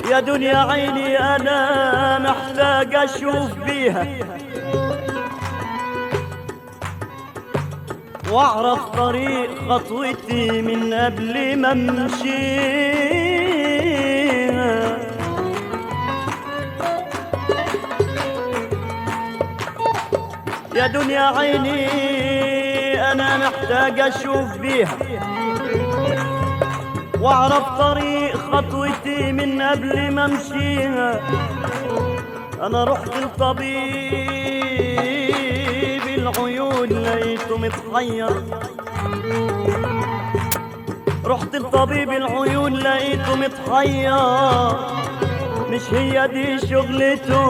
يا دنيا عيني أنا محتاج أشوف بيها وأعرف طريق خطوتي من قبل ما أمشيها. يا دنيا عيني أنا محتاج أشوف بيها واعرف طريق خطوتي من قبل ما امشيها. انا رحت لطبيب العيون لقيته متحير، رحت لطبيب العيون لقيته متحير، مش هي دي شغلته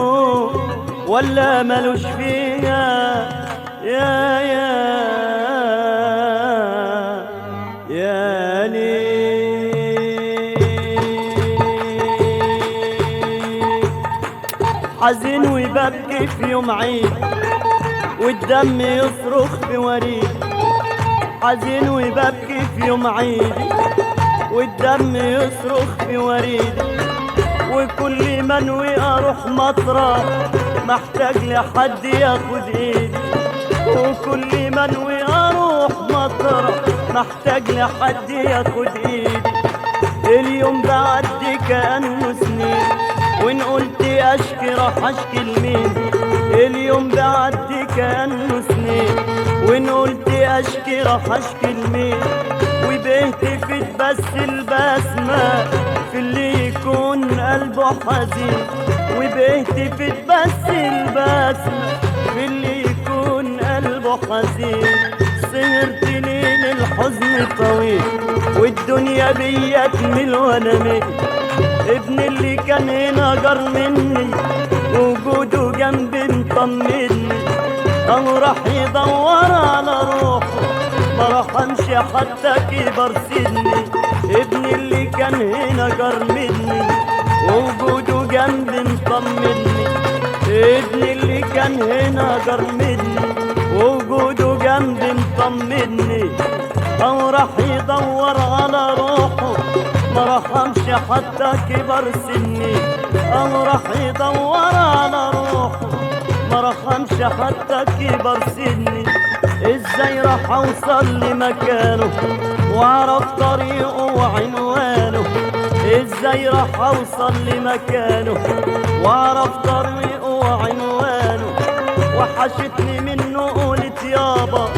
ولا ملوش فيها. يا يا يا ليه حزين وببكي في يوم عيد والدم يصرخ في وريد، حزين وببكي في يوم عيد والدم يصرخ في وريد، وكل ما انوي اروح مطرح محتاج لحد ياخد ايدي، وكل ما انوي اروح مطرح محتاج لحد ياخد ايدي. اليوم بعدي كأنه سنين وإن قلت أشكي راح أشكي لمين، اليوم بعدي كأنه سنين وإن قلت أشكي راح أشكي لمين، وبهتفت بس البسمة في اللي يكون قلبه حزين، وبهتفت بس البسمة في اللي يكون قلبه حزين. سهرت ليل الحزن طويل والدنيا بيا تميل وانا ميل، ابن اللي كان هنا جار مني وجوده جنبي مطمني، اهو راح يدور على روحه ما راح امشي حتى كبر سني، ابن اللي كان هنا جار مني وجوده جنبي مطمني، ابن اللي كان هنا جار مني وجوده جنبي مطمني، اهو راح يدور على روحه ما راح امشي حتى كبر سني، اهو راح يدور على روحه ما راح امشي حتى كبر سني. ازاي راح اوصل لمكانه واعرف طريقه وعنوانه، ازاي راح اوصل لمكانه واعرف طريقه وعنوانه، وحشتني منه قولت يابا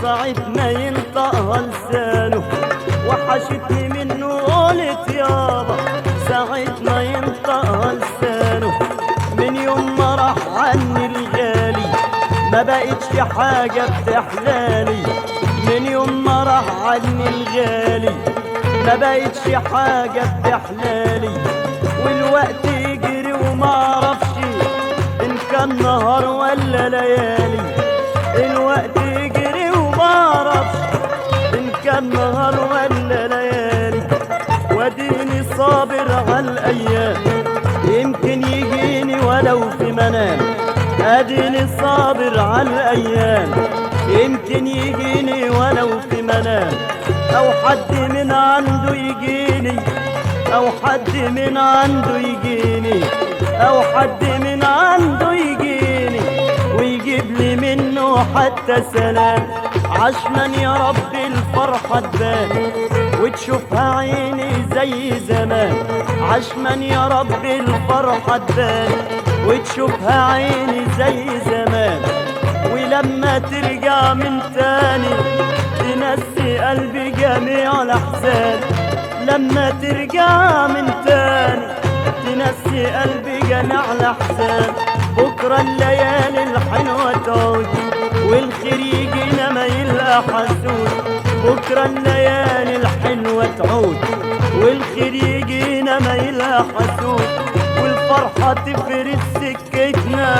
ساعة ما ينطقها لسانه، وحشتني منه قولت يابا ساعة ما ينطقها لسانه. من يوم ما راح عني الغالي ما بقتش حاجة بتحلالي، من يوم ما راح عني الغالي ما بقتش حاجة بتحلالي، والوقت يجري وما اعرفش إن كان نهار ولا ليالي، الوقت يجري وما اعرفش إن كان نهار ولا ليالي، واديني صابر على الأيام يمكن يجيني ولو في منام، اديني صابر على الأيام يمكن يجيني ولو في منام، أو حد من عنده يجيني، أو حد من عنده يجيني، أو حد من عنده يجيني ويجيب لي منه حتى سلام. عشمان يا رب الفرحة تبان وتشوفها عيني زي زمان، عشمان يا رب الفرحة تبان وتشوفها عيني زي زمان، ولما ترجع من تاني تنسي قلبي جميع الأحزان، لما ترجع من تاني تنسي قلبي جميع الأحزان. بكرة الليالي الحلوة تعود والخير يجينا ما يلقى حسود، بكرة الليالي الحلوة تعود والخير يجينا ما يلقى حسود، والفرحة تفرد سكتنا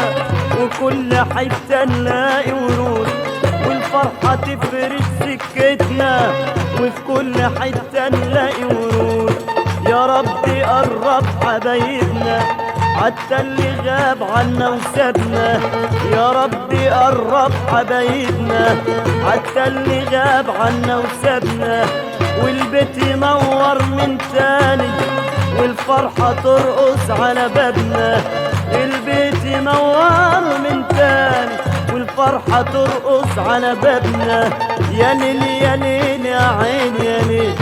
وكل حتة نلاقي ورود، والفرحة تفرد سكتنا وفي كل حتة نلاقي ورود. يا ربي قرب حبايبنا حتى اللي غاب عنا وسابنا، يا ربي قرب حبايبنا. حتى اللي غاب عنا وسابنا، والبيت ينور من تاني، والفرحة ترقص على بابنا. البيت ينور من تاني، والفرحة ترقص على بابنا. يا ليل يا ليل يا عين يا ليل.